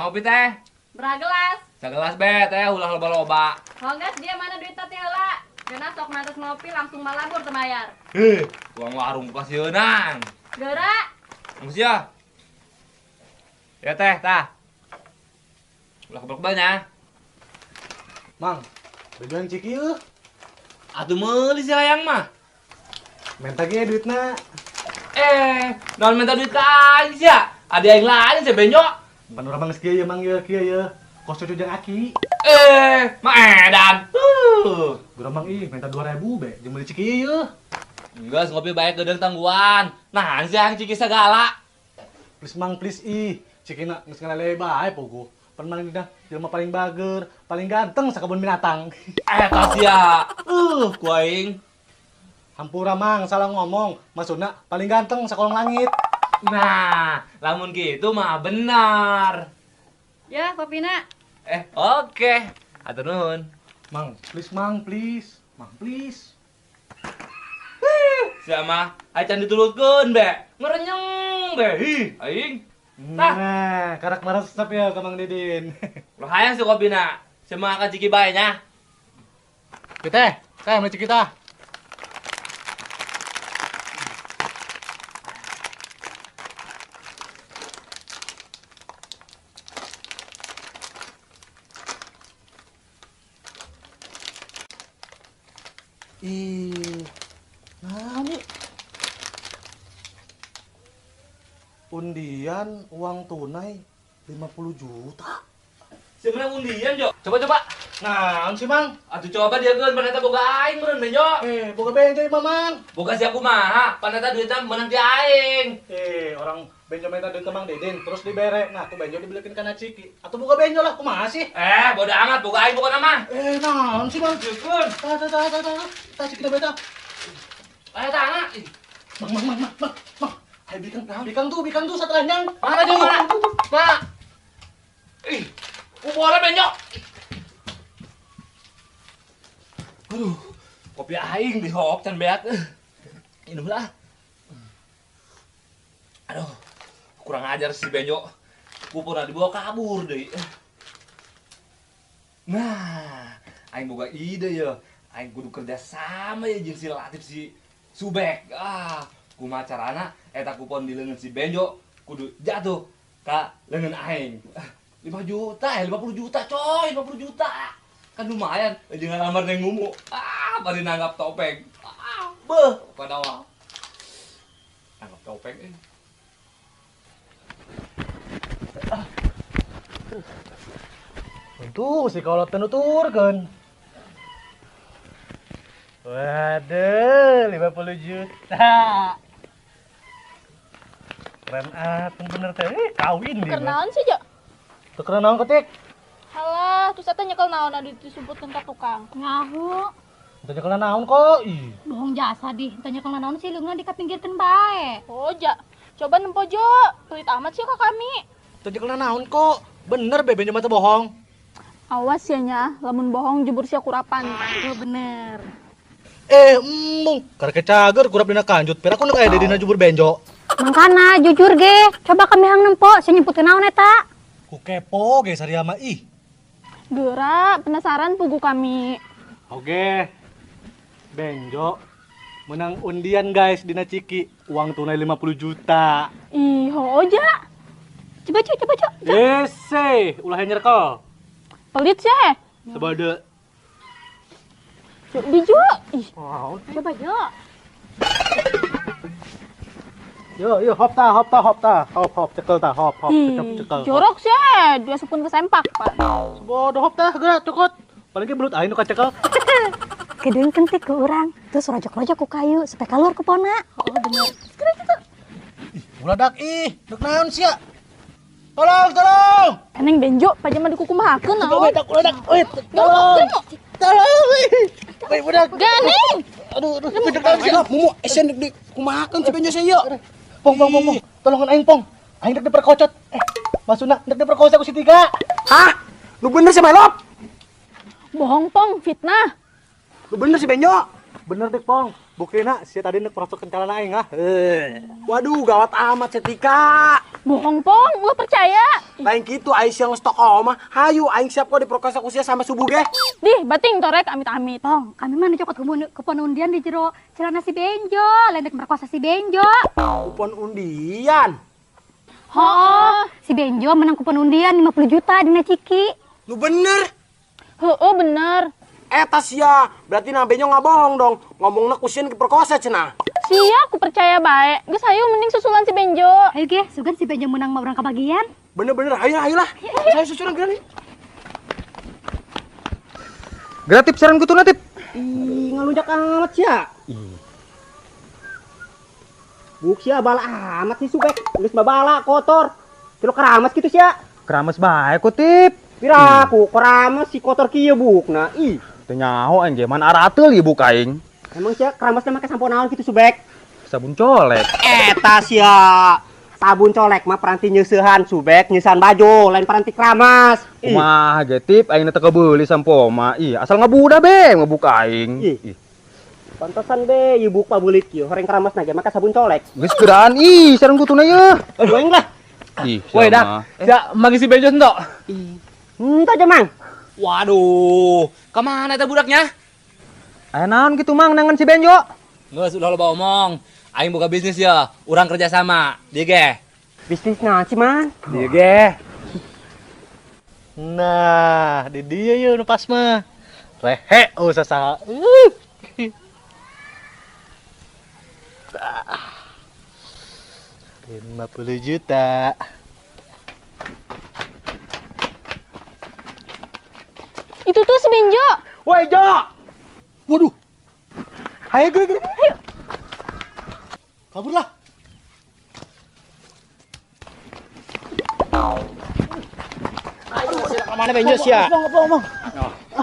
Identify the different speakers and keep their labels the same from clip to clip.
Speaker 1: Ngopi teh?
Speaker 2: Beragelas.
Speaker 1: Sagelas be teh ulah loba-loba.
Speaker 2: Honggas dia mana duit teh heula. Geuna sok mantes ngopi langsung malabur teu bayar.
Speaker 1: Heh, uang warung pasieunang.
Speaker 2: Geura.
Speaker 1: Geus ya. Ya teh, tah. Ulah kebel-kebel nya.
Speaker 3: Mang, bejuan ciki eueuh.
Speaker 1: Atuh meuli si hayang mah.
Speaker 3: Menta ge duitna.
Speaker 1: Naon minta duit ka aing sia? Ada yang lain sia benyo.
Speaker 3: Pan urang mah geus kieu ye Mang ye kieu ye. Kos cucu jeung aki.
Speaker 1: Mah edan.
Speaker 3: Urang Mang ih minta 2000 be jeung meuli ciki ye.
Speaker 1: Geus ngopi bae geudeung tangguan. Nah, sia yang ciki segala.
Speaker 3: Please Mang, please ih. Cikina geus ngalele bae pogo. Pan Mang dina jelema paling bager, paling ganteng sakebun binatang.
Speaker 1: Eta sia. Ku aing.
Speaker 3: Hampura Mang, salah ngomong. Maksudna paling ganteng sakolong langit.
Speaker 1: Nah, lamun gitu mah benar.
Speaker 2: Ya, kopina.
Speaker 1: Oke. Atur nuhun.
Speaker 3: Mang, please Mang, please. Mang, please.
Speaker 1: Sia mah acan ditulutkeun be. Ngerenyeng be. Ih, aing.
Speaker 3: Nah, karak meresep ya ke Mang Didin.
Speaker 1: Ulah hayang si kopina. Sia mah akan ciki bae nya.
Speaker 3: Teh, teh meuli ciki tah. Ih, nah ini undian uang tunai 50 juta.
Speaker 1: Sebenarnya undian, Jo. Coba-coba.
Speaker 3: Nah, sih, Mang.
Speaker 1: Atuh coba dia keun paneta boga aing meureun Jo.
Speaker 3: Boga benjo ieu Mang.
Speaker 1: Boga sia kumaha? Paneta duitna meunang ti aing.
Speaker 3: Orang benjo minta duit ke Mang Didin terus dibere. Nah, ku benjo dibelikeun kana ciki. Atuh boga benjo lah kumaha sih?
Speaker 1: Bodo amat boga aing pokona mah.
Speaker 3: Naon sih, Mang?
Speaker 1: Keun.
Speaker 3: Tah tah tah tah tah. Tah ciki teh beta.
Speaker 1: Tah.
Speaker 3: Mang mang mang mang mang. Ayo bikang, bikang tuh satranyang.
Speaker 1: Mana Jo? Mana? Mana? Ih, kumpulnya benjok. Aduh, kopi aing dihok can beak. Minumlah. Aduh, kurang ajar si benjok. Kupurna dibawa kabur deui. Nah, aing boga ide ya. Aing kudu kerja sama ya jeung si Latif si Subek. Ah, kumaha carana eta kupon di leungeun si Benjo kudu jatuh ka leungeun aing. 5 juta, 50 juta coy, 50 juta. Kan lumayan jeung ngalamar neng Mumu. Ah, bari nanggap topeng. Ah, beuh, pada mah. Nanggap topeng euy.
Speaker 3: Untung si kolot teu nuturkeun. Waduh, 50 juta. Keren atuh bener teh. Kawin dia.
Speaker 4: Keur naon sih, Jo?
Speaker 3: Teu keren naon ketik?
Speaker 4: Halah, terus eta nyekel naon anu disebutkeun ka tukang.
Speaker 5: Ngahu.
Speaker 3: Teu nyekel naon kok. Ih.
Speaker 5: Bohong jasa dih, teu nyekel naon sih leungeun dikapinggirkeun bae.
Speaker 4: Oh, ja. Coba nempo, Jo. Pelit amat sih ka kami.
Speaker 3: Teu nyekel naon kok. Bener be benjo mah teu bohong.
Speaker 4: Awas ya nya, lamun bohong jubur sia kurapan.
Speaker 5: Oh, bener.
Speaker 3: Embung, karek cager kurap dina kanjut, pira ku nu aya dina jubur benjo.
Speaker 5: Mangkana jujur ge, coba kami hang nempo, sia nyebutkeun naon eta?
Speaker 3: Ku kepo ge saria mah ih.
Speaker 4: Geura, penasaran pugu kami.
Speaker 3: Oke. Benjo menang undian guys dina ciki, uang tunai 50 juta.
Speaker 4: Ih, hooh ja.
Speaker 5: Coba cu, coba cu.
Speaker 3: Ese, ulah nyerkel.
Speaker 4: Pelit sih.
Speaker 3: Sebade.
Speaker 4: Cuk, di Jo. Ih.
Speaker 3: Wow.
Speaker 5: Coba Jo.
Speaker 3: Yo, yo, hop ta, hop ta, hop ta. Hop, hop, cekel ta, hop, hop, cekel, cekel.
Speaker 4: Jorok sih, dua sepun kesempak, Pak.
Speaker 3: Bodoh hop ta, geura cukut. Paling ge belut aing nu kacekel.
Speaker 5: Kedeung kentik ke urang, terus rojok-rojok ku kayu supaya keluar kupona. Oh, bener. Geura kitu.
Speaker 3: Ih, muladak ih, dek naon sia? Tolong, tolong.
Speaker 4: Eneng benjo, pajama dikukumahakeun naon.
Speaker 3: Ulah dak, wait, tolong. Tolong. Wait, budak.
Speaker 4: Ganeng.
Speaker 3: Aduh, aduh, dek naon sia?
Speaker 6: Mumu, esen dek dikumahakeun si benjo sia.
Speaker 3: Pong, pong, pong, pong. Tolongan aing, Pong. Aing dek diperkocot. Maksudna dek diperkosa ku si Tiga.
Speaker 6: Hah? Lu bener sih, Melop?
Speaker 4: Bohong, Pong, fitnah.
Speaker 6: Lu bener sih, Benjo?
Speaker 3: Bener dek, Pong. Buktina si tadi nek perosok kencalan aing ah.
Speaker 6: Waduh, gawat amat si Tika.
Speaker 4: Bohong, Pong, lu percaya?
Speaker 6: Lain kitu aing sia geus toko mah. Hayu aing siap kok diperkosa ku sia sampai subuh ge.
Speaker 4: Dih, bating torek amit-amit.
Speaker 5: Pong, kami mah nu cokot kupon undian di jero celana si Benjo, lain dek merkosa si Benjo.
Speaker 6: Kupon undian.
Speaker 5: Hooh, si Benjo menang kupon undian 50 juta dina Ciki.
Speaker 6: Nu bener.
Speaker 4: Heueuh bener.
Speaker 6: Eta sia, berarti nah Benjo nggak bohong dong. Ngomongna ku sieun diperkosa cenah.
Speaker 4: Sia, aku percaya bae. Geus hayu mending susulan si Benjo.
Speaker 5: Ayo ge, sugan si Benjo menang mah urang kabagian.
Speaker 6: Bener-bener, ayo ayo lah. Saya susulan geura nih.
Speaker 7: Geura Tip, saran kutuna Tip.
Speaker 8: Ih, ngalunjak amat sia. Buk sia bala amat sih Subek. Geus babala kotor. Cilok keramas kitu sia.
Speaker 7: Keramas bae ku Tip.
Speaker 8: Piraku keramas si kotor kieu bukna. Ih,
Speaker 7: teu nyaho aing ge man arateul ieu buk aing.
Speaker 8: Emang sia keramasna make sampo naon kitu Subek?
Speaker 7: Sabun colek.
Speaker 8: Eta sia. Sabun colek mah peranti nyeusehan Subek, nyeusehan baju, lain peranti keramas.
Speaker 7: Kumaha ge Tip, aing teu kebeuli sampo mah. Ih, asal ngabudah be ngebuk aing.
Speaker 8: Ih. Pantesan be ieu buk pabulit kieu, horeng keramasna ge make sabun colek.
Speaker 7: Geus geuraan ih, sareng kutuna yeuh.
Speaker 8: Aduh aing lah.
Speaker 7: Ih,
Speaker 1: woi dak, sia magi si Benjo entok.
Speaker 8: Henteu aja Mang.
Speaker 1: Waduh, kemana eta budaknya?
Speaker 7: Aya naon kitu Mang nangan si Benjo?
Speaker 1: Geus ulah loba omong. Aing buka bisnis ya, urang kerja sama. Dia ge.
Speaker 8: Bisnis naon sih, Mang?
Speaker 1: Dia ge.
Speaker 3: Nah, di dia yeuh nu pas mah. Rehe oh sasaha. Ah. 50 juta.
Speaker 4: Itu tuh si Benjo.
Speaker 6: Woi, Jo. Waduh. Ayo gue, gue.
Speaker 4: Ayo.
Speaker 3: Kaburlah.
Speaker 6: Ayo, mana Benjo sia?
Speaker 3: Ngomong.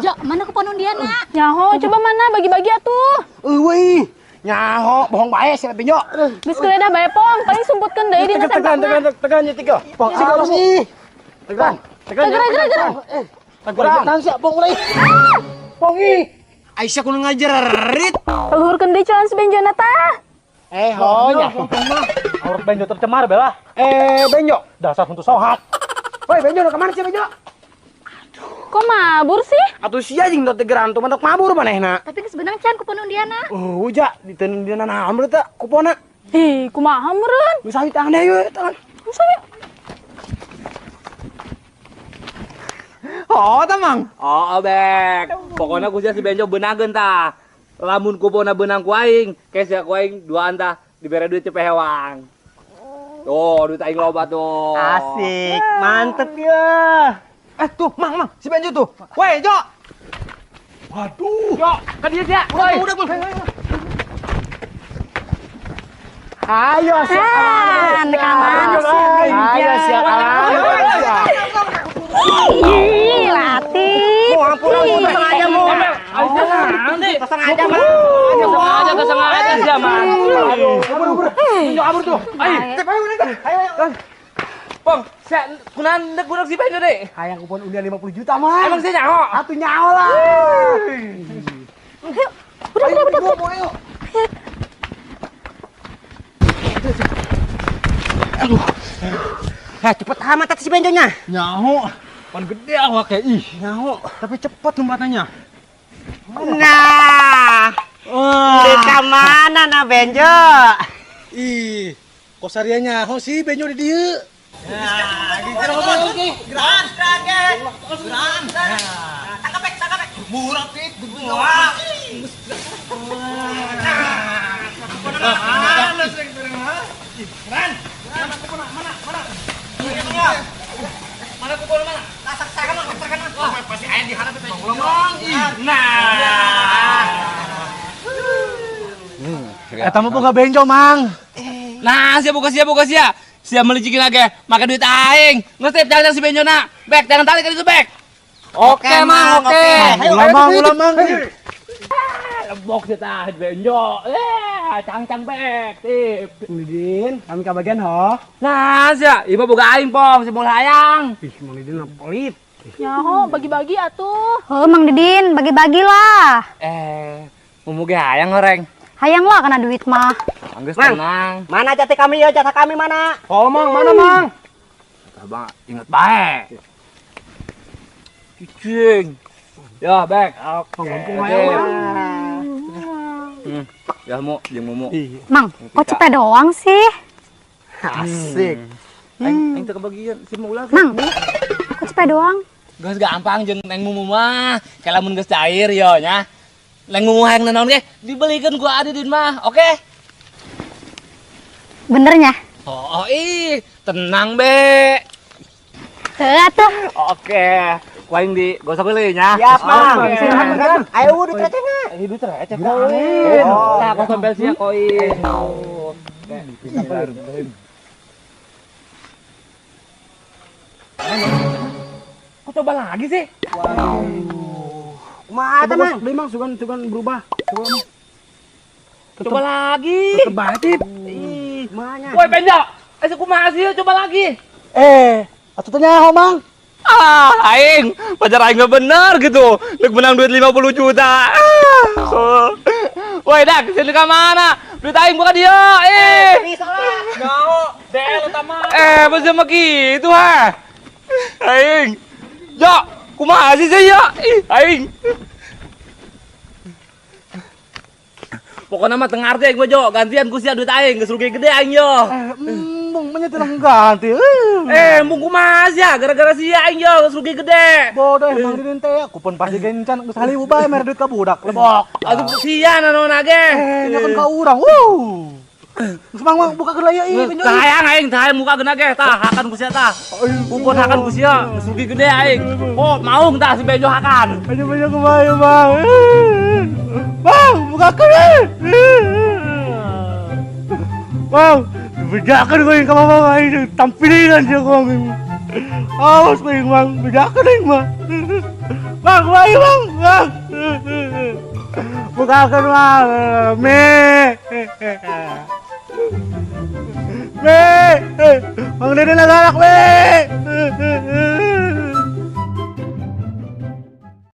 Speaker 5: Jo, mana kupon undian, nak?
Speaker 4: Nyaho, coba mana bagi-bagi atuh.
Speaker 6: Euy, nyaho, bohong bae sia Benjo.
Speaker 4: Geus geledah bae pong, paling sumputkeun deui dina
Speaker 6: Tegan,
Speaker 4: sempatna.
Speaker 6: tegan, tegan nya tiga. Pong, sih. Tegan. Tegan,
Speaker 4: Tegan, tegan,
Speaker 6: tegan. Sia, pong mulai. Pong ih. Aisyah kudu ngajerit.
Speaker 4: Kaluhurkeun deui celana si Benjo na tah.
Speaker 6: Eh, honya.
Speaker 3: Aurat Benjo tercemar bela.
Speaker 6: Eh, Benjo.
Speaker 3: Dasar untuk sohat.
Speaker 6: Woi, Benjo, ke mana sih Benjo?
Speaker 4: Kok mabur sih?
Speaker 6: Atuh sia jeung teu tegeran tuh mantok mabur manehna.
Speaker 5: Tapi geus beunang can kupon undianna.
Speaker 6: Oh, ja, diteun dina naon teh kuponna.
Speaker 4: Ih, kumaha meureun?
Speaker 6: Geus hayu tangan deui tangan.
Speaker 4: Geus hayu.
Speaker 7: Oh, tah Mang.
Speaker 1: Oh, Bek. Pokoknya ku sia si Benjo beunangkeun tah. Lamun kuponna beunang ku aing, ke sia ku aing duaan tah dibere duit cepet hewang. Tuh, duit aing loba tuh.
Speaker 8: Asik, mantep ya.
Speaker 7: Eh tuh, Mang, Mang, si Benjo tuh. Woi, Jo.
Speaker 6: Waduh.
Speaker 1: Jo, ka dieu sia. Woi.
Speaker 6: Udah, Mang. Ayo siap. Ayo siap.
Speaker 5: Ih, Latif.
Speaker 8: Mau ampun, ampun, sengaja mau. Sengaja, Mang.
Speaker 1: Sengaja, sengaja sia, Mang.
Speaker 6: Aduh, kabur, kabur. Benjo kabur tuh.
Speaker 1: Ayo,
Speaker 6: Tip, ayo, ayo, ayo.
Speaker 1: Pong, sia kunaon deuk budak si Benjo deui?
Speaker 6: Hayang kupon undian 50 juta, Mang.
Speaker 1: Emang sia nyaho?
Speaker 6: Atuh nyaho lah.
Speaker 5: Ayo, udah, udah, udah.
Speaker 6: Ayo.
Speaker 8: Aduh. Heh, cepet amat tadi si Benjonya.
Speaker 7: Nyaho. Pan gede awak kayak ih, nyaho. Tapi cepet lompatannya.
Speaker 8: Nah. Wah. Mana nah Benjo?
Speaker 3: Ih, kok saria nyaho sih Benjo di dieu? Nah,
Speaker 8: Geran, geran, geran. Tangkap, tangkap.
Speaker 7: Murah Tip,
Speaker 8: Wah.
Speaker 1: Mana kupon mana?
Speaker 7: Pasti aya di hareup teh.
Speaker 1: Nah.
Speaker 3: Eta mah boga Benjo, Mang.
Speaker 1: Nah, sia buka sia buka sia. Sia melicikin lagi, make duit aing. Geus Tip, jangan si Benjo na. Bek, jangan tarik ka ditu, Bek. Oke, Mang, oke.
Speaker 3: Ulah Mang, ulah Mang.
Speaker 1: Lebok sih tah Benjo. Eh, cangcang Bek, Tip.
Speaker 6: Mang Didin, kami kabagian ho.
Speaker 1: Nah, sia, ieu mah boga aing, Pong, si moal hayang.
Speaker 6: Ih, Mang Didin pelit.
Speaker 4: Nyaho, bagi-bagi atuh.
Speaker 5: Oh, Mang Didin, bagi-bagilah.
Speaker 1: Eh, mumu ge hayang horeng.
Speaker 5: Hayang lah karena duit mah.
Speaker 1: Geus tenang.
Speaker 8: Mana jatah kami ya, jatah kami mana?
Speaker 6: Oh, Mang, mana, Mang?
Speaker 1: Abang inget bae. Cicing. Ya, Bek.
Speaker 3: Panggumpung ayo, Mang.
Speaker 1: Ya, Mu, jeung Mumu.
Speaker 5: Mang, kok cepet doang sih?
Speaker 6: Asik.
Speaker 1: Aing teu kebagian si Mu ulah.
Speaker 5: Mang, kok cepet doang?
Speaker 1: Geus gampang jeung Neng Mumu mah. Kayak lamun geus cair yo nya. Neng Mumu hayang nanaon ge dibelikeun ku Adidin mah, oke?
Speaker 5: Benernya?
Speaker 1: Oh, ih, tenang be.
Speaker 5: Heuh atuh.
Speaker 1: Oke, ku aing di gosok heula nya.
Speaker 8: Siap, Mang.
Speaker 1: Oke.
Speaker 8: Ayo duit recehna.
Speaker 1: Ini duit receh koin. Tah, kok tombel sia koin. Kok coba lagi sih?
Speaker 6: Kumaha teh, Mang? Deui, Mang, sugan sugan berubah.
Speaker 1: Coba lagi.
Speaker 6: Tetep bae, Tip.
Speaker 1: Ih.
Speaker 8: Kumaha nya?
Speaker 1: Woi, Benjo. Eh, kumaha sih? Coba lagi.
Speaker 3: Eh, atuh teh nyaho, Mang.
Speaker 1: Ah, aing, pacar aing nggak bener gitu. Nek menang duit 50 juta. Ah, so. Woi, dak, sini ke mana? Duit aing bukan dia. Eh.
Speaker 7: Nyaho, DL utama.
Speaker 1: Eh, masa mah gitu, ha? Aing. Yo, kumaha sih sih, yo? Ih, aing. Pokoknya mah tengah arti aing mah, Jo. Gantian ku sia duit aing, geus rugi gede aing, yo.
Speaker 3: Embung mah nya teu ganti.
Speaker 1: Eh, embung kumaha sia? Gara-gara sia aing yo geus rugi gede.
Speaker 3: Bodoh emang didin teh ya. Kupon pasti gencan geus haliwu bae mere duit ka budak. Lebok.
Speaker 1: Atuh sia nanaon ge.
Speaker 3: Eh, nya kan ka urang. Wuh. Geus Mang mah buka geus ieu ih benjo.
Speaker 1: Tah hayang aing, tah hayang muka geuna ge, tah hakan ku sia tah. Kupon hakan ku sia, geus rugi gede aing. Oh, maung tah si Benjo hakan.
Speaker 3: Ayo benjo kumaha ieu, Bang. Bang, bukakeun euy. Bang, bejakeun ku aing ka mama aing tampilingan sia ku aing. Awas ku aing, Bang, bejakeun aing mah. Bang, kumaha ieu, Bang? Bang. Bukakeun, Bang. Me. Me. Mang Dede nagalak, me.